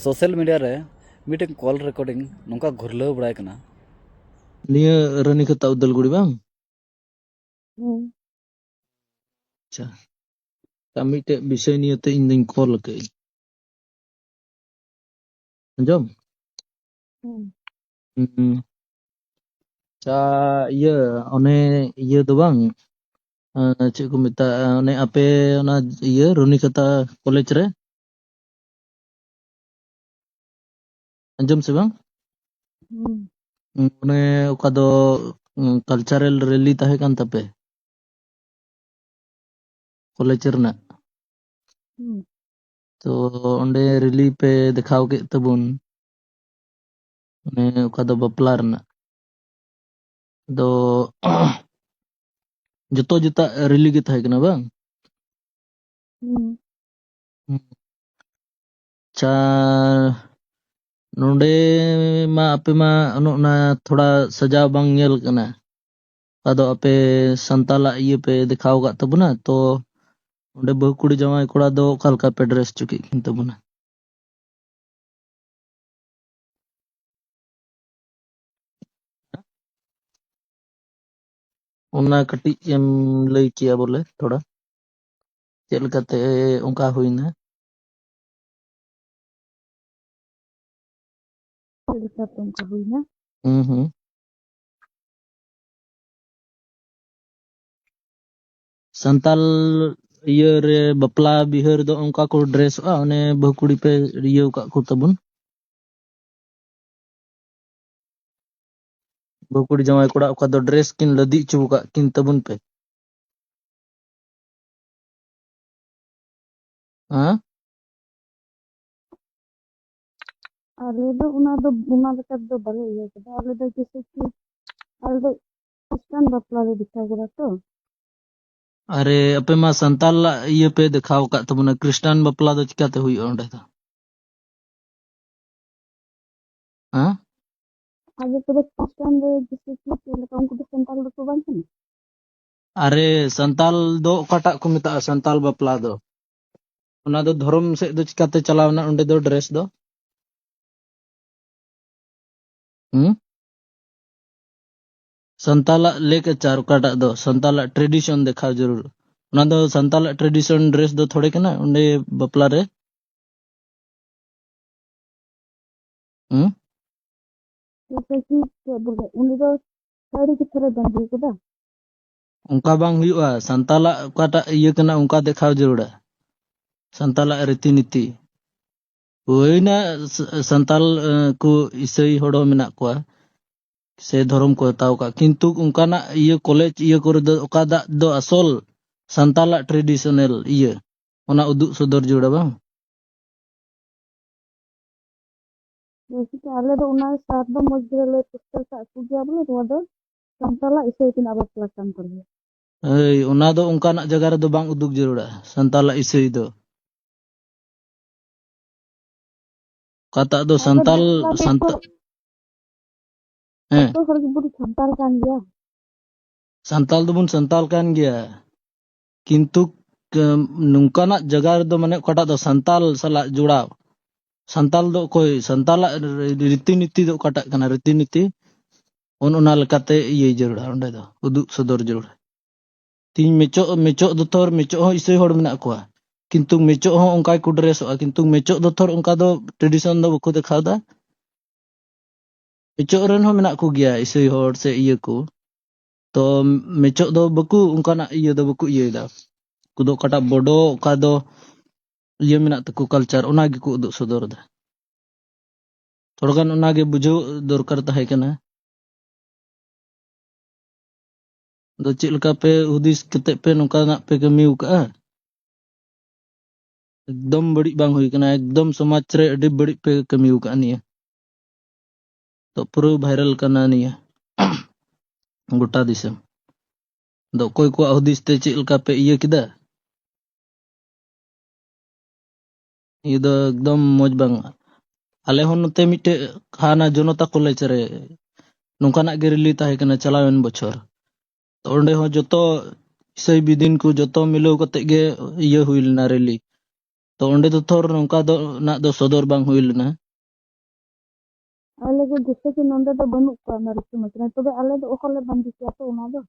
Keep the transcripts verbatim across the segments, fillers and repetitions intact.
Social media ᱨᱮ ᱢᱤᱫᱴᱮᱱ ᱠᱚᱞ recording ᱱᱚᱝᱠᱟ ᱜᱷᱩᱨᱞᱟᱹᱣ ᱵᱟᱲᱟᱭ ᱠᱟᱱᱟ᱾ ᱱᱤᱭᱟᱹ ᱨᱟᱹᱱᱤᱠᱟᱛᱟ ᱩᱫᱟᱞᱜᱩᱲᱤ ᱵᱟᱝ? ᱦᱩᱸ᱾ ᱟᱪᱪᱷᱟ, ᱟᱨ ᱢᱤᱫᱴᱮᱡ ᱵᱤᱥᱚᱭ ᱱᱤᱭᱮ ᱛᱮ ᱤᱧ ᱫᱩᱧ ᱠᱚᱞ ᱟᱠᱟᱫ ᱟᱹᱧ᱾ ᱟᱸᱡᱚᱢ? ᱦᱩᱸ᱾ ᱦᱩᱸ᱾ ᱟᱪᱪᱷᱟ, ᱤᱭᱟᱹ, ᱚᱱᱮ ᱤᱭᱟᱹ ᱫᱚ ᱵᱟᱝ, ᱟᱸ, ᱪᱮᱫ ᱠᱚ ᱢᱮᱛᱟᱜᱼᱟ, ᱚᱱᱮ ᱟᱯᱮ ᱚᱱᱟ ᱤᱭᱟᱹ ᱨᱟᱹᱱᱤᱠᱟᱛᱟ ᱠᱚᱞᱮᱡᱽ ᱨᱮ, ᱟᱸᱡᱚᱢ ᱥᱮ ᱵᱟᱝ? ᱦᱩᱸ᱾ ᱚᱱᱮ ᱚᱠᱟ ᱫᱚ, ᱩᱸ, ᱠᱟᱞᱪᱟᱨᱟᱞ ᱨᱮᱞᱤ ᱛᱟᱦᱮᱸ ᱠᱟᱱ ᱛᱟᱯᱮ ᱠᱚᱞᱮᱡᱽ ᱨᱮᱱᱟᱜ᱾ ᱦᱩᱸ᱾ ᱛᱚ ᱚᱸᱰᱮ ᱨᱮᱞᱤ ᱯᱮ ᱫᱮᱠᱷᱟᱣ ᱠᱮᱫ ᱛᱟᱵᱚᱱ, ᱚᱱᱮ ᱚᱠᱟ ᱫᱚ ᱵᱟᱯᱞᱟ ᱨᱮᱱᱟᱜ᱾ ᱟᱫᱚ ᱡᱚᱛᱚ ᱡᱮᱛᱟᱜ ᱨᱮᱞᱤ ᱜᱮ ᱛᱟᱦᱮᱸ ᱠᱟᱱᱟ ᱵᱟᱝ? ᱦᱩᱸ᱾ ᱦᱩᱸ᱾ ᱟᱪᱪᱷᱟ, ᱱᱚᱰᱮ ᱢᱟ ᱟᱯᱮ ᱢᱟ ᱚᱱᱮ ᱚᱱᱟ ᱛᱷᱚᱲᱟ ᱥᱟᱡᱟᱣ ᱵᱟᱝ ᱧᱮᱞ ᱠᱟᱱᱟ᱾ ᱟᱫᱚ ᱟᱯᱮ ᱥᱟᱱᱛᱟᱞᱟᱜ ᱤᱭᱟᱹ ᱯᱮ ᱫᱮᱠᱷᱟᱣ ᱟᱠᱟᱫ ᱛᱟᱵᱚᱱᱟ, ᱛᱚ ᱚᱸᱰᱮ ᱵᱟᱹᱦᱩ ᱠᱩᱲᱤ ᱡᱟᱶᱟᱭ ᱠᱚᱲᱟ ᱫᱚ ᱚᱠᱟ ᱞᱮᱠᱟ ᱯᱮ ᱰᱨᱮᱥ ᱦᱚᱪᱚ ᱠᱮᱫ ᱠᱤᱱ ᱛᱟᱵᱚᱱᱟ? ᱚᱱᱟ ᱠᱟᱹᱴᱤᱡ ᱮᱢ ᱞᱟᱹᱭ ᱠᱮᱭᱟ ᱵᱚᱞᱮ ᱛᱷᱚᱲᱟ, ᱪᱮᱫ ᱞᱮᱠᱟᱛᱮ ᱚᱱᱠᱟ ᱦᱩᱭᱱᱟ? ᱪᱮᱫ ᱞᱮᱠᱟᱛᱮ ᱚᱱᱠᱟ ᱦᱩᱭᱱᱟ? ᱦᱩᱸ, ᱦᱩᱸ᱾ ᱥᱟᱱᱛᱟᱞ ᱤᱭᱟᱹ ᱨᱮ ᱵᱟᱯᱞᱟ ᱵᱤᱦᱟᱹ ᱨᱮᱫᱚ ᱚᱱᱠᱟ ᱠᱚ ᱰᱨᱮᱥᱚᱜᱼᱟ, ᱚᱱᱮ ᱵᱟᱹᱦᱩ ᱠᱩᱲᱤ ᱯᱮ ᱤᱭᱟᱹ ᱟᱠᱟᱫ ᱠᱚ ᱛᱟᱵᱚᱱ᱾ ᱵᱟᱹᱦᱩ ᱠᱩᱲᱤ ᱡᱟᱶᱟᱭ ᱠᱚᱲᱟ ᱚᱠᱟ ᱫᱚ ᱰᱨᱮᱥ ᱠᱤᱱ ᱞᱟᱫᱮ ᱦᱚᱪᱚ ᱟᱠᱟᱫ ᱠᱤᱱ ᱛᱟᱵᱚᱱ ᱯᱮ᱾ ᱦᱮᱸ? ᱟᱞᱮ ᱫᱚ ᱚᱱᱟ ᱫᱚ, ᱚᱱᱟ ᱞᱮᱠᱟ ᱫᱚ ᱵᱟᱞᱮ ᱤᱭᱟᱹ ᱠᱟᱫᱟ᱾ ᱟᱞᱮ ᱫᱚ ᱡᱮᱭᱥᱮ ᱠᱤ, ᱟᱞᱮ ᱫᱚ ᱠᱷᱨᱤᱥᱴᱟᱱ ᱵᱟᱯᱞᱟ ᱞᱮ ᱫᱮᱠᱷᱟᱣ ᱠᱟᱫᱟ ᱛᱚ᱾ ᱟᱨᱮ, ᱟᱯᱮ ᱢᱟ ᱥᱟᱱᱛᱟᱞᱟᱜ ᱤᱭᱟᱹ ᱯᱮ ᱫᱮᱠᱷᱟᱣ ᱟᱠᱟᱫ ᱛᱟᱵᱚᱱᱟ, ᱠᱷᱨᱤᱥᱴᱟᱱ ᱵᱟᱯᱞᱟ ᱫᱚ ᱪᱤᱠᱟᱛᱮ ᱦᱩᱭᱩᱜᱼᱟ ᱚᱸᱰᱮ ᱫᱚ? ᱦᱮᱸ? ᱟᱞᱮ ᱠᱚᱫᱚ ᱠᱷᱨᱤᱥᱴᱟᱱ ᱫᱚ ᱡᱮᱭᱥᱮ ᱠᱤ ᱪᱮᱫ ᱞᱮᱠᱟ, ᱩᱱᱠᱩ ᱫᱚ ᱥᱟᱱᱛᱟᱞ ᱫᱚᱠᱚ ᱵᱟᱝ ᱠᱟᱱᱟ? ᱟᱨᱮ, ᱥᱟᱱᱛᱟᱞ ᱫᱚ ᱚᱠᱟᱴᱟᱜ ᱠᱚ ᱢᱮᱛᱟᱜᱼᱟ ᱥᱟᱱᱛᱟᱞ ᱵᱟᱯᱞᱟ ᱫᱚ? ᱚᱱᱟ ᱫᱚ ᱫᱷᱚᱨᱚᱢ ᱥᱮᱫ ᱫᱚ ᱪᱤᱠᱟᱛᱮ ᱪᱟᱞᱟᱣ ᱮᱱᱟ ᱚᱸᱰᱮ ᱫᱚ ᱰᱨᱮᱥ ᱫᱚ? ᱦᱩᱸ? ᱥᱟᱱᱛᱟᱞᱟᱜ ᱞᱮᱠ ᱟᱪᱟᱨ ᱚᱠᱟᱴᱟᱜ ᱫᱚ ᱥᱟᱱᱛᱟᱞᱟᱜ tradition ᱫᱮᱠᱷᱟᱣ ᱡᱟᱹᱨᱩᱲ᱾ ᱚᱱᱟ ᱫᱚ ᱥᱟᱱᱛᱟᱞᱟᱜ tradition dress ᱫᱚ ᱛᱷᱚᱲᱮ ᱠᱟᱱᱟ ᱚᱸᱰᱮ ᱵᱟᱯᱞᱟ ᱨᱮ? ᱦᱩᱸ? ᱡᱮᱭᱥᱮ ᱠᱤ ᱪᱮᱫ ᱵᱚᱞᱮ, ᱩᱱᱤ ᱫᱚ ᱥᱟᱹᱲᱤ ᱜᱮ ᱛᱷᱚᱲᱮ ᱵᱟᱸᱫᱮ ᱠᱟᱫᱟ᱾ ᱚᱱᱠᱟ ᱵᱟᱝ ᱦᱩᱭᱩᱜᱼᱟ᱾ ᱥᱟᱱᱛᱟᱞᱟᱜ ᱚᱠᱟᱴᱟᱜ ᱤᱭᱟᱹ ᱠᱟᱱᱟ ᱚᱱᱠᱟ ᱫᱮᱠᱷᱟᱣ ᱡᱟᱹᱨᱩᱲᱟ᱾ ᱥᱟᱱᱛᱟᱞᱟᱜ ᱨᱤᱛᱤ ᱱᱤᱛᱤ᱾ ᱦᱩᱭᱱᱟ ᱥ-, ᱥᱟᱱᱛᱟᱞ, ᱮ, ᱠᱚ ᱤᱥᱟᱹᱭ ᱦᱚᱲ ᱦᱚᱸ ᱢᱮᱱᱟᱜ ᱠᱚᱣᱟ᱾ ᱥᱮ ᱫᱷᱚᱨᱚᱢ ᱠᱚ ᱦᱟᱛᱟᱣ ᱠᱟᱜ, ᱠᱤᱱᱛᱩ ᱚᱱᱠᱟᱱᱟᱜ ᱤᱭᱟᱹ ᱠᱚᱞᱮᱡᱽ ᱤᱭᱟᱹ ᱠᱚᱨᱮ ᱫᱚ ᱚᱠᱟᱴᱟᱜ ᱫᱚ ᱟᱥᱚᱞ ᱥᱟᱱᱛᱟᱞᱟᱜ traditional ᱤᱭᱟᱹ, ᱚᱱᱟ ᱩᱫᱩᱜ ᱥᱚᱫᱚᱨ ᱡᱟᱹᱨᱩᱲᱟ ᱵᱟᱝ? ᱡᱮᱭᱥᱮ ᱠᱤ ᱟᱞᱮ ᱫᱚ ᱚᱱᱟ ᱥᱟᱨ ᱫᱚ ᱢᱚᱡᱽ ᱜᱮᱞᱮ ᱯᱩᱥᱴᱟᱹᱣ ᱠᱟᱜ ᱠᱚᱜᱮᱭᱟ, ᱵᱚᱞᱮ ᱱᱚᱣᱟ ᱫᱚ ᱥᱟᱱᱛᱟᱞᱟᱜ ᱤᱥᱟᱹᱭ ᱛᱮᱱᱟᱜ ᱵᱟᱯᱞᱟ ᱠᱟᱱ ᱛᱟᱞᱮᱭᱟ᱾ ᱦᱳᱭ, ᱚᱱᱟ ᱫᱚ ᱚᱱᱠᱟᱱᱟᱜ ᱡᱟᱭᱜᱟ ᱨᱮᱫᱚ ᱵᱟᱝ ᱩᱫᱩᱜ ᱡᱟᱹᱨᱩᱲᱟ, ᱥᱟᱱᱛᱟᱞᱟᱜ ᱤᱥᱟᱹᱭ ᱫᱚ᱾ ᱚᱠᱟᱴᱟᱜ ᱫᱚ ᱟᱫᱚ ᱥᱟᱱᱛᱟᱞ, ᱵᱟᱯᱞᱟ ᱫᱚ ᱥᱟᱱᱛᱟ-, ᱛᱚ ᱦᱮᱸ᱾ ᱡᱚᱛᱚ ᱦᱚᱲ ᱜᱮᱵᱚᱱ ᱥᱟᱱᱛᱟᱲ ᱠᱟᱱ ᱜᱮᱭᱟ᱾ ᱥᱟᱱᱛᱟᱞ ᱫᱚᱵᱚᱱ ᱥᱟᱱᱛᱟᱞ ᱠᱟᱱ ᱜᱮᱭᱟ, ᱠᱤᱱᱛᱩ ᱠ-, ᱱᱚᱝᱠᱟᱱᱟᱜ ᱡᱟᱭᱜᱟ ᱨᱮᱫᱚ, ᱢᱟᱱᱮ, ᱚᱠᱟᱴᱟᱜ ᱫᱚ ᱥᱟᱱᱛᱟᱞ ᱥᱟᱞᱟᱜ ᱡᱚᱲᱟᱣ, ᱥᱟᱱᱛᱟᱞ ᱫᱚ ᱚᱠᱚᱭ, ᱥᱟᱱᱛᱟᱞᱟᱜ ᱨᱤ-, ᱨᱤᱛᱤ ᱱᱤᱛᱤ ᱫᱚ ᱚᱠᱟᱴᱟᱜ ᱠᱟᱱᱟ, ᱨᱤᱛᱤ ᱱᱤᱛᱤ, ᱚᱱ ᱚᱱᱟ ᱞᱮᱠᱟᱛᱮ ᱤᱭᱟᱹ ᱡᱟᱹᱨᱩᱲᱟ, ᱚᱸᱰᱮ ᱫᱚ ᱩᱫᱩᱜ ᱥᱚᱫᱚᱨ ᱡᱟᱹᱨᱩᱲᱟ᱾ ᱛᱤᱦᱤᱧ ᱢᱮᱪᱚᱜ, ᱢᱮᱪᱚᱜ ᱫᱚᱛᱚᱨ, ᱢᱮᱪᱚᱜ ᱦᱚᱸ ᱤᱥᱟᱹᱭ ᱦᱚᱲ ᱢᱮᱱᱟᱜ ᱠᱚᱣᱟ, ᱠᱤᱱᱛᱩ ᱢᱮᱪᱚᱜ ᱦᱚᱸ ᱚᱱᱠᱟ ᱜᱮᱠᱚ ᱰᱨᱮᱥᱚᱜᱼᱟ, ᱠᱤᱱᱛᱩ ᱢᱮᱪᱚᱜ ᱫᱚᱛᱚᱨ ᱚᱱᱠᱟ ᱫᱚ tradition ᱫᱚ ᱵᱟᱠᱚ ᱫᱮᱠᱷᱟᱣ ᱮᱫᱟ᱾ ᱢᱮᱪᱚᱜ ᱨᱮᱱ ᱦᱚᱸ ᱢᱮᱱᱟᱜ ᱠᱚᱜᱮᱭᱟ ᱤᱥᱟᱹᱭ ᱦᱚᱲ ᱥᱮ ᱤᱭᱟᱹ ᱠᱚ, ᱛᱚ ᱢᱮᱪᱚᱜ ᱫᱚ ᱵᱟᱠᱚ, ᱚᱱᱠᱟᱱᱟᱜ ᱤᱭᱟᱹ ᱫᱚ ᱵᱟᱠᱚ ᱤᱭᱟᱹᱭᱮᱫᱟ᱾ ᱩᱱᱠᱩ ᱫᱚ ᱚᱠᱟᱴᱟᱜ ᱵᱚᱰᱚ, ᱚᱠᱟ ᱫᱚ ᱤᱭᱟᱹ ᱢᱮᱱᱟᱜ ᱛᱟᱠᱚ, culture, ᱚᱱᱟ ᱜᱮᱠᱚ ᱩᱫᱩᱜ ᱥᱚᱫᱚᱨ ᱮᱫᱟ᱾ ᱛᱷᱚᱲᱟ ᱜᱟᱱ ᱚᱱᱟ ᱜᱮ ᱵᱩᱡᱷᱟᱹᱣ ᱫᱚᱨᱠᱟᱨ ᱛᱟᱦᱮᱸ ᱠᱟᱱᱟ᱾ ᱟᱫᱚ ᱪᱮᱫ ᱞᱮᱠᱟ ᱯᱮ ᱦᱩᱫᱤᱥ ᱠᱟᱛᱮ ᱯᱮ ᱱᱚᱝᱠᱟᱱᱟᱜ ᱯᱮ ᱠᱟᱹᱢᱤ ᱟᱠᱟᱫᱼᱟ? ᱮᱠᱫᱚᱢ ᱵᱟᱹᱲᱤᱡ ᱵᱟᱝ ᱦᱩᱭ ᱠᱟᱱᱟ, ᱮᱠᱫᱚᱢ ᱥᱚᱢᱟᱡᱽ ᱨᱮ ᱟᱹᱰᱤ ᱵᱟᱹᱲᱤᱡ ᱯᱮ ᱠᱟᱹᱢᱤ ᱟᱠᱟᱫᱼᱟ ᱱᱤᱭᱟᱹ᱾ ᱛᱚ ᱯᱩᱨᱟᱹ viral ᱠᱟᱱᱟ ᱱᱤᱭᱟᱹ ᱜᱚᱴᱟ ᱫᱤᱥᱚᱢ᱾ ᱟᱫᱚ ᱚᱠᱚᱭ ᱠᱚᱣᱟᱜ ᱦᱩᱫᱤᱥ ᱛᱮ ᱪᱮᱫ ᱞᱮᱠᱟ ᱯᱮ ᱤᱭᱟᱹ ᱠᱮᱫᱟ? ᱱᱤᱭᱟᱹ ᱫᱚ ᱮᱠᱫᱚᱢ ᱢᱚᱡᱽ ᱵᱟᱝ᱾ ᱟᱞᱮ ᱦᱚᱸ ᱱᱚᱛᱮ ᱢᱤᱫᱴᱮᱡ ᱦᱟᱱᱟ ᱡᱚᱱᱚᱛᱟ ᱠᱚᱞᱮᱡᱽ ᱨᱮ ᱱᱚᱝᱠᱟᱱᱟᱜ ᱜᱮ rally ᱛᱟᱦᱮᱸ ᱠᱟᱱᱟ ᱪᱟᱞᱟᱣᱮᱱ ᱵᱚᱪᱷᱚᱨ᱾ ᱛᱚ ᱚᱸᱰᱮ ᱦᱚᱸ ᱡᱚᱛᱚ ᱤᱥᱟᱹᱭ ᱵᱤᱫᱤᱱ ᱠᱚ ᱡᱚᱛᱚ ᱢᱤᱞᱟᱹᱣ ᱠᱟᱛᱮ ᱜᱮ ᱤᱭᱟᱹ ᱦᱩᱭ ᱞᱮᱱᱟ rally᱾ ᱛᱚ ᱚᱸᱰᱮ ᱫᱚ ᱛᱷᱚᱨ ᱱᱚᱝᱠᱟ ᱫᱚ ᱱᱟᱜ ᱫᱚ ᱥᱚᱫᱚᱨ ᱵᱟᱝ ᱦᱩᱭ ᱞᱮᱱᱟ᱾ ᱟᱞᱮ ᱫᱚ ᱡᱮᱥᱮ ᱠᱤ ᱱᱚᱸᱰᱮ ᱫᱚ ᱵᱟᱹᱱᱩᱜ ᱠᱚᱣᱟ ᱢᱟᱹᱨᱤᱪ ᱢᱟᱹᱥᱨᱤ, ᱛᱚᱵᱮ ᱟᱞᱮ ᱫᱚ ᱚᱠᱟ ᱞᱮ ᱵᱟᱸᱫᱮ ᱠᱮᱭᱟ ᱛᱚ ᱚᱱᱟ ᱫᱚ?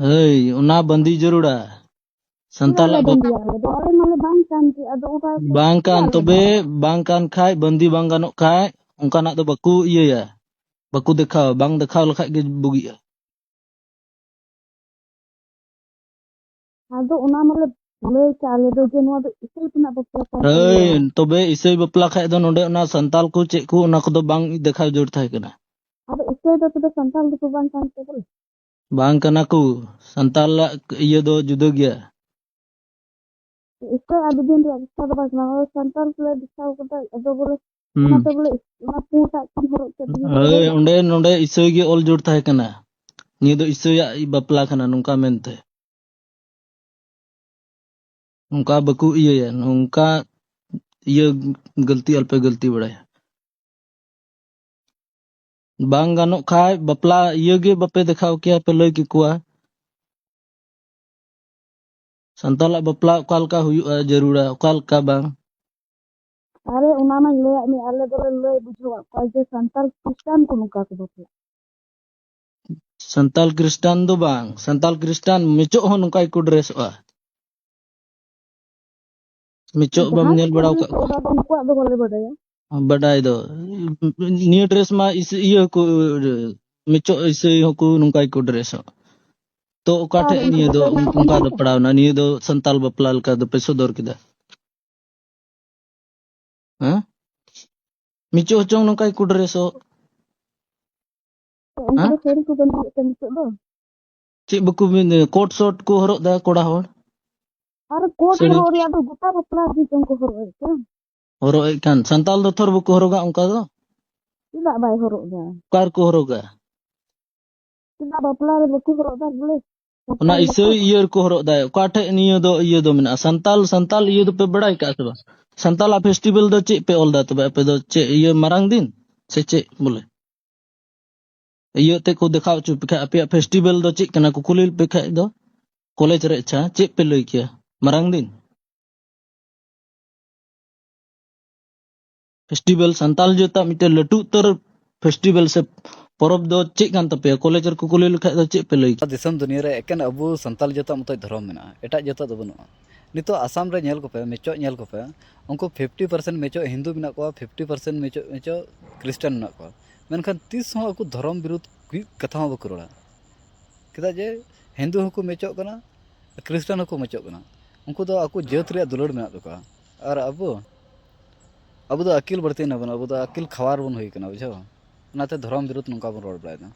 ᱦᱳᱭ, ᱚᱱᱟ ᱵᱟᱸᱫᱮ ᱡᱟᱹᱨᱩᱲᱟ᱾ ᱪᱮᱫᱟᱜ ᱥᱟᱱᱛᱟᱞᱟᱜ ᱞᱮ ᱵᱟᱸᱫᱮ- ᱵᱟᱸᱫᱮᱭᱟ ᱟᱞᱮ ᱫᱚ? ᱟᱞᱮ ᱢᱟᱞᱮ ᱵᱟᱝ ᱠᱟᱱ ᱜᱮ, ᱟᱫᱚ ᱚᱱᱟ ᱵᱟᱝ ᱠᱟᱱ, ᱪᱮᱫᱟᱜ ᱞᱮ ᱛᱚᱵᱮ ᱵᱟᱸᱫᱮᱭᱟ? ᱵᱟᱝ ᱠᱟᱱ ᱠᱷᱟᱡ, ᱵᱟᱸᱫᱮ ᱵᱟᱝ ᱜᱟᱱᱚᱜ ᱠᱷᱟᱡ, ᱚᱱᱠᱟᱱᱟᱜ ᱫᱚ ᱵᱟᱠᱚ ᱤᱭᱟᱹᱭᱟ, ᱵᱟᱠᱚ ᱫᱮᱠᱷᱟᱣᱟ᱾ ᱵᱟᱝ ᱫᱮᱠᱷᱟᱣ ᱞᱮᱠᱷᱟᱡ ᱜᱮ ᱵᱩᱜᱤᱜᱼᱟ᱾ ᱟᱫᱚ ᱚᱱᱟ ᱢᱟᱞᱮ ᱞᱟᱹᱭ ᱠᱟᱜ ᱟᱞᱮ ᱫᱚ ᱡᱮ ᱱᱚᱣᱟ ᱫᱚ ᱤᱥᱟᱹᱭ ᱛᱮᱱᱟᱜ ᱵᱟᱯᱞᱟ ᱠᱟᱱ ᱦᱳᱭ, ᱛᱟᱞᱮᱭᱟ᱾ ᱛᱚᱵᱮ ᱤᱥᱟᱹᱭ ᱵᱟᱯᱞᱟ ᱠᱷᱟᱡ ᱫᱚ ᱱᱚᱰᱮ ᱚᱱᱟ ᱥᱟᱱᱛᱟᱞ ᱠᱚ ᱪᱮᱫ ᱠᱚ ᱚᱱᱟ ᱠᱚᱫᱚ ᱵᱟᱝ ᱫᱮᱠᱷᱟᱣ ᱡᱟᱹᱨᱩᱲ ᱛᱟᱦᱮᱸ ᱠᱟᱱᱟ᱾ ᱟᱫᱚ ᱤᱥᱟᱹᱭ ᱫᱚ ᱛᱚᱵᱮ ᱥᱟᱱᱛᱟᱞ ᱫᱚᱠᱚ ᱵᱟᱝ ᱠᱟᱱ ᱛᱮ ᱵᱚᱞᱮ? ᱵᱟᱝ ᱠᱟᱱᱟ ᱠᱚ, ᱥᱟᱱᱛᱟᱞᱟᱜ ᱤᱭᱟᱹ ᱫᱚ ᱡᱩᱫᱟᱹ ᱜᱮᱭᱟ᱾ ᱤᱥᱟᱹᱭ ᱟᱹᱰᱤ ᱫᱤᱱ ᱨᱮᱭᱟᱜ ᱫᱤᱥᱟᱹ ᱫᱚ ᱵᱟᱝ ᱠᱟᱱᱟ, ᱱᱚᱜᱼᱚᱭ ᱥᱟᱱᱛᱟᱞ ᱠᱚᱞᱮ ᱫᱤᱥᱟᱹ ᱠᱟᱫᱟ᱾ ᱟᱫᱚ ᱵᱚᱞᱮ ᱦᱩᱸ᱾ ᱚᱱᱟᱛᱮ ᱵᱚᱞᱮ ᱚᱱᱟ ᱯᱩᱸᱰᱟᱜ ᱠᱤᱱ ᱦᱚᱨᱚᱜ ᱠᱮᱫ ᱛᱮᱜᱮ ᱦᱳᱭ, ᱵᱚᱞᱮ ᱚᱸᱰᱮ ᱱᱚᱰᱮ ᱤᱥᱟᱹᱭ ᱜᱮ ᱚᱞ ᱡᱳᱲ ᱛᱟᱦᱮᱸ ᱠᱟᱱᱟ᱾ ᱱᱤᱭᱟᱹ ᱫᱚ ᱤᱥᱟᱹᱭᱟᱜ ᱵᱟᱯᱞᱟ ᱠᱟᱱᱟ ᱱᱚᱝᱠᱟ ᱢᱮᱱᱛᱮ᱾ ᱱᱚᱝᱠᱟ ᱵᱟᱠᱚ ᱤᱭᱟᱹᱭᱟ, ᱱᱚᱝᱠᱟ ᱤᱭᱟᱹ ᱜᱟᱹᱞᱛᱤ ᱟᱞᱚᱯᱮ ᱜᱟᱹᱞᱛᱤ ᱵᱟᱲᱟᱭᱟ᱾ ᱵᱟᱝ ᱜᱟᱱᱚᱜ ᱠᱷᱟᱡ ᱵᱟᱯᱞᱟ ᱤᱭᱟᱹ ᱜᱮ ᱵᱟᱯᱮ ᱫᱮᱠᱷᱟᱣ ᱠᱮᱭᱟ, ᱯᱮ ᱞᱟᱹᱭ ᱠᱮᱠᱚᱣᱟ᱾ ᱥᱟᱱᱛᱟᱞᱟᱜ ᱵᱟᱯᱞᱟ ᱚᱠᱟ ᱞᱮᱠᱟ ᱦᱩᱭᱩᱜᱼᱟ, ᱡᱟᱹᱨᱩᱲᱟ, ᱚᱠᱟ ᱞᱮᱠᱟ ᱵᱟᱝ᱾ ᱟᱨᱮ, ᱚᱱᱟ ᱢᱟᱧ ᱞᱟᱹᱭᱟᱫ ᱢᱮ, ᱟᱞᱮ ᱫᱚᱞᱮ ᱞᱟᱹᱭ ᱵᱩᱡᱷᱟᱹᱣᱟᱫ ᱠᱚᱣᱟ ᱡᱮ ᱥᱟᱱᱛᱟᱞ ᱠᱷᱨᱤᱥᱴᱟᱱ ᱠᱚ ᱱᱚᱝᱠᱟ ᱠᱚ ᱵᱟᱯᱞᱟᱜᱼᱟ᱾ ᱥᱟᱱᱛᱟᱞ ᱠᱷᱨᱤᱥᱴᱟᱱ ᱫᱚ ᱵᱟᱝ, ᱥᱟᱱᱛᱟᱞ ᱠᱷᱨᱤᱥᱴᱟᱱ ᱢᱮᱪᱚᱜ ᱦᱚᱸ ᱱᱚᱝᱠᱟ ᱜᱮᱠᱚ ᱰᱨᱮᱥᱚᱜᱼᱟ᱾ ᱢᱮᱪᱚᱜ ᱵᱟᱢ ᱡᱟᱦᱟᱸ ᱧᱮᱞ ᱠᱚ ᱵᱟᱲᱟ ᱟᱠᱟᱫ ᱰᱨᱮᱥᱚᱜᱼᱟ, ᱠᱚᱣᱟ? ᱚᱱᱟ ᱫᱚ ᱩᱱᱠᱩᱣᱟᱜ ᱫᱚ ᱵᱟᱞᱮ ᱵᱟᱰᱟᱭᱟ᱾ ᱵᱟᱰᱟᱭ ᱫᱚ, ᱱᱤᱭᱟᱹ ᱰᱨᱮᱥ ᱢᱟ ᱤᱥ-, ᱤᱭᱟᱹ ᱠᱚ, ᱢᱮᱪᱚᱜ ᱤᱥᱟᱹᱭ ᱦᱚᱸᱠᱚ ᱱᱚᱝᱠᱟ ᱜᱮᱠᱚ ᱰᱨᱮᱥᱚᱜ᱾ ᱛᱚ ᱚᱠᱟ ᱚᱠᱟ ᱴᱷᱮᱡ ᱨᱮ ᱱᱤᱭᱟᱹ ᱩᱱᱠᱩ ᱫᱚ ᱫᱚ ᱩᱱᱠᱩ ᱚᱱᱠᱟ ᱫᱚ ᱯᱟᱲᱟᱣᱱᱟ? ᱱᱤᱭᱟᱹ ᱫᱚ ᱥᱟᱱᱛᱟᱞ ᱵᱟᱯᱞᱟ ᱞᱮᱠᱟ ᱫᱚᱯᱮ ᱥᱚᱫᱚᱨ ᱠᱮᱫᱟ᱾ ᱦᱮᱸ? ᱢᱮᱪᱚᱜ ᱦᱚᱪᱚᱝ ᱱᱚᱝᱠᱟ ᱜᱮᱠᱚ ᱰᱨᱮᱥᱚᱜ᱾ ᱩᱱᱠᱩ ᱦᱮᱸ? ᱫᱚ ᱥᱟᱹᱲᱤ ᱠᱚ ᱵᱟᱸᱫᱮᱭᱮᱫ ᱠᱟᱱ ᱱᱤᱛᱚᱜ ᱫᱚ᱾ ᱪᱮᱫ ᱵᱟᱠᱚ ᱢᱮᱱ, ᱠᱳᱴ ᱥᱚᱴ ᱠᱚ ᱦᱚᱨᱚᱜ ᱫᱟ ᱠᱚᱲᱟ ᱦᱚᱲ? ᱟᱨ ᱠᱳᱴ ᱥᱟᱹᱲᱤ᱾ ᱦᱚᱨᱚᱜ ᱨᱮᱭᱟᱜ ᱫᱚ ᱜᱚᱴᱟ ᱵᱟᱯᱞᱟ ᱨᱮᱜᱮ ᱪᱚᱝ ᱠᱚ ᱦᱚᱨᱚᱜ ᱮᱫ ᱠᱟᱱ᱾ ᱦᱚᱨᱚᱜ ᱮᱫ ᱠᱟᱱ᱾ ᱥᱟᱱᱛᱟᱞ ᱫᱚ ᱛᱷᱚᱨ ᱵᱟᱠᱚ ᱦᱚᱨᱚᱜᱟ ᱚᱱᱠᱟ ᱫᱚ᱾ ᱪᱮᱫᱟᱜ ᱵᱟᱭ ᱦᱚᱨᱚᱜ ᱫᱟ? ᱚᱠᱟ ᱨᱮᱠᱚ ᱦᱚᱨᱚᱜᱟ? ᱪᱮᱫᱟᱜ ᱵᱟᱯᱞᱟ ᱨᱮ ᱵᱟᱠᱚ ᱦᱚᱨᱚᱜ ᱫᱟ ᱵᱚᱞᱮ? ᱚᱱᱟ ᱥᱟᱱᱛᱟᱞ ᱤᱥᱟᱹᱭ ᱵᱟᱯᱞᱟ᱾ ᱤᱭᱟᱹ ᱨᱮᱠᱚ ᱦᱚᱨᱚᱜ ᱫᱟ᱾ ᱚᱠᱟ ᱴᱷᱮᱡ ᱱᱤᱭᱟᱹ ᱫᱚ ᱤᱭᱟᱹ ᱫᱚ ᱢᱮᱱᱟᱜᱼᱟ? ᱥᱟᱱᱛᱟᱞ, ᱥᱟᱱᱛᱟᱞ ᱤᱭᱟᱹ ᱫᱚᱯᱮ ᱵᱟᱲᱟᱭ ᱠᱟᱜᱼᱟ ᱥᱮ ᱵᱟᱝ? ᱥᱟᱱᱛᱟᱞᱟᱜ ᱯᱷᱮᱥᱴᱤᱵᱮᱞ ᱫᱚ ᱪᱮᱫ ᱯᱮ ᱚᱞ ᱫᱟ ᱛᱚᱵᱮ? ᱟᱯᱮ ᱫᱚ ᱪᱮᱫ ᱤᱭᱟᱹ ᱢᱟᱨᱟᱝ ᱫᱤᱱ ᱥᱮ ᱪᱮᱫ ᱵᱚᱞᱮ? ᱤᱭᱟᱹ ᱛᱮ ᱠᱚ ᱫᱮᱠᱷᱟᱣ ᱦᱚᱪᱚ ᱯᱮ ᱠᱷᱟᱡ, ᱟᱯᱮᱭᱟᱜ ᱯᱷᱮᱥᱴᱤᱵᱮᱞ ᱫᱚ ᱪᱮᱫ ᱠᱟᱱᱟ ᱠᱚ ᱠᱩᱞᱤ ᱯᱮ ᱠᱷᱟᱡ ᱫᱚ? ᱠᱚᱞᱮᱡᱽ ᱨᱮ, ᱟᱪᱪᱷᱟ, ᱪᱮᱫ ᱯᱮ ᱞᱟᱹᱭ ᱠᱮᱭᱟ? ᱢᱟᱨᱟᱝ ᱫᱤᱱ? ᱯᱷᱮᱥᱴᱤᱵᱮᱞ, ᱥᱟᱱᱛᱟᱞ ᱡᱟᱹᱛᱟᱜ ᱢᱤᱫᱴᱮᱱ ᱞᱟᱹᱴᱩ ᱩᱛᱟᱹᱨ ᱯᱷᱮᱥᱴᱤᱵᱮᱞ ᱥᱮ ᱯᱚᱨᱚᱵᱽ ᱫᱚ ᱪᱮᱫ ᱠᱟᱱ ᱛᱟᱯᱮᱭᱟ? ᱠᱚᱞᱮᱡᱽ ᱨᱮᱠᱚ ᱠᱩᱞᱤ ᱞᱮᱠᱷᱟᱡ ᱫᱚ ᱪᱮᱫ ᱯᱮ ᱞᱟᱹᱭ ᱠᱮᱭᱟ? ᱫᱤᱥᱚᱢ ᱫᱩᱱᱤᱭᱟᱹ ᱨᱮ ᱮᱠᱮᱱ ᱟᱵᱚ ᱥᱟᱱᱛᱟᱞ ᱡᱟᱹᱛᱟᱜ ᱢᱚᱛᱚᱡ ᱫᱷᱚᱨᱚᱢ ᱢᱮᱱᱟᱜᱼᱟ, ᱮᱴᱟᱜ ᱡᱟᱹᱛᱟᱜ ᱫᱚ ᱵᱟᱹᱱᱩᱜᱼᱟ᱾ ᱱᱤᱛᱚᱜ ᱟᱥᱟᱢ ᱨᱮ ᱧᱮᱞ ᱠᱚᱯᱮ, ᱢᱮᱪᱚᱜ ᱧᱮᱞ ᱠᱚᱯᱮ, ᱩᱱᱠᱩ ᱯᱷᱤᱯᱴᱤ ᱯᱟᱨᱥᱮᱱᱴ ᱢᱮᱪᱚᱜ ᱦᱤᱱᱫᱩ ᱢᱮᱱᱟᱜ ᱠᱚᱣᱟ, ᱯᱷᱤᱯᱴᱤ ᱯᱟᱨᱥᱮᱱᱴ ᱢᱮᱪᱚᱜ ᱢᱮᱪᱚᱜ ᱠᱷᱨᱤᱥᱴᱟᱱ ᱢᱮᱱᱟᱜ ᱠᱚᱣᱟ, ᱢᱮᱱᱠᱷᱟᱱ ᱛᱤᱥ ᱦᱚᱸ ᱟᱠᱚ ᱫᱷᱚᱨᱚᱢ ᱵᱤᱨᱩᱫᱷ ᱦᱩᱭᱩᱜ ᱠᱟᱛᱷᱟ ᱦᱚᱸ ᱵᱟᱠᱚ ᱨᱚᱲᱟ᱾ ᱪᱮᱫᱟᱜ ᱡᱮ ᱦᱤᱱᱫᱩ ᱦᱚᱸᱠᱚ ᱢᱮᱪᱚᱜ ᱠᱟᱱᱟ, ᱠᱷᱨᱤᱥᱴᱟᱱ ᱦᱚᱸᱠᱚ ᱢᱮᱪᱚᱜ ᱠᱟᱱᱟ, ᱩᱱᱠᱩ ᱫᱚ ᱟᱠᱚ ᱡᱟᱹᱛ ᱨᱮᱭᱟᱜ ᱫᱩᱞᱟᱹᱲ ᱢᱮᱱᱟᱜ ᱛᱟᱠᱚᱣᱟ᱾ ᱟᱨ ᱟᱵᱚ, ᱟᱵᱚ ᱫᱚ ᱟᱹᱠᱤᱞ ᱵᱟᱹᱲᱛᱤᱭᱮᱱᱟ ᱵᱚᱱ, ᱟᱵᱚ ᱫᱚ ᱟᱹᱠᱤᱞ ᱠᱷᱟᱣᱟᱨ ᱵᱚᱱ ᱦᱩᱭ ᱠᱟᱱᱟ, ᱵᱩᱡᱷᱟᱹᱣ᱾ ᱚᱱᱟᱛᱮ ᱫᱷᱚᱨᱚᱢ ᱵᱤᱨᱩᱫᱷ ᱱᱚᱝᱠᱟ ᱵᱚᱱ ᱨᱚᱲ ᱵᱟᱲᱟᱭᱮᱫᱟ᱾